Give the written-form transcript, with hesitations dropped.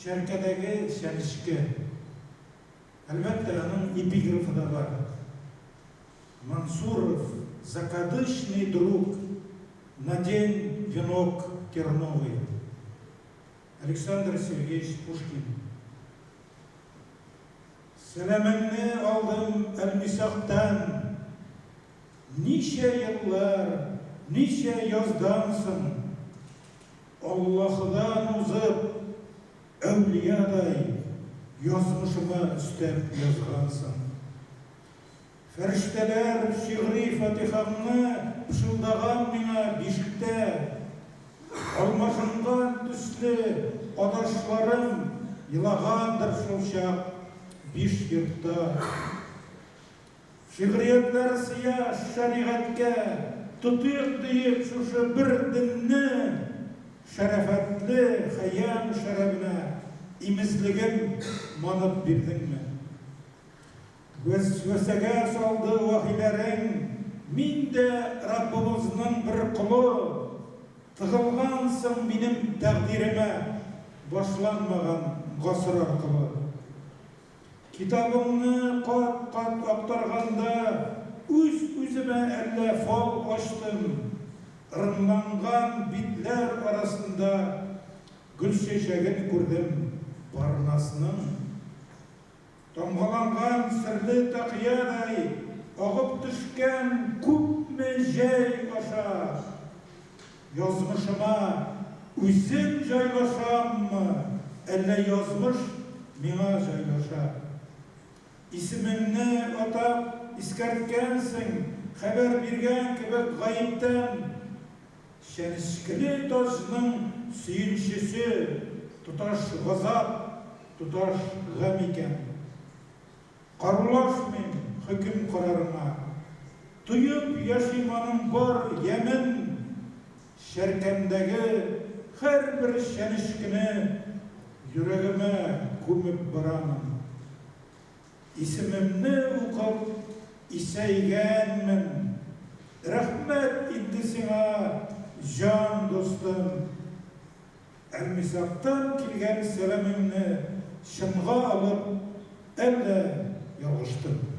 Чәркәдәге чәнечке. Әлбәттә, аның эпиграфы да бар. Мансуров, закадычный друг, надень венок терновый. Александр Сергеевич Пушкин. Сәламеңне алдым Әлмисактан, Ничә еллар, ничә яздан соң, Аллаһыдан узып, әүлиядай Язмышыма өстәп язгансың. Фәрештәләр шигъри фатихаңны Пышылдаган миңа бишектә. Алмашынган төсле адашларым Елагандыр шулчак биш йортта. Шигъриятләр сыя шәригатькә, Тотыйк диеп шушы бер денне, Шәрәфәтле Хәйям шәрабенә Имезлеген манып бирдеңме? Вәсвәсәгә салды вәхиләрең, Мин дә Раббыбызның бер колы, Тыгылгансың минем тәкъдиремә Башланмаган гасыр аркылы. Китабыңны кат-кат актарганда, Үз-үземә әллә фал ачтым, Ырымланган битләр арасында Гөлчәчәген күрдем Парнасның. Тамгаланган серле такыядай Агып төшкән күпме җәй аша. Язмышыма үзем җайлашаммы, Әллә язмыш миңа җайлаша? Исемемне атап искәрткәнсең, Хәбәр биргән кебек гаептән. Чәнечкеле таҗның сөенчесе Тоташ газап, тоташ гамь икән. Карулашмыйм хөкем карарыңа. Тоеп яшим аның бар ямен. Чәркәмдәге һәрбер чәнечкене Йөрәгемә күмеп барамын. Исемемне укып исәйгәнмен. Рәхмәт инде сиңа, җан дустым. Әлмисактан килгән сәламеңне чынга алып, әллә ялгыштым.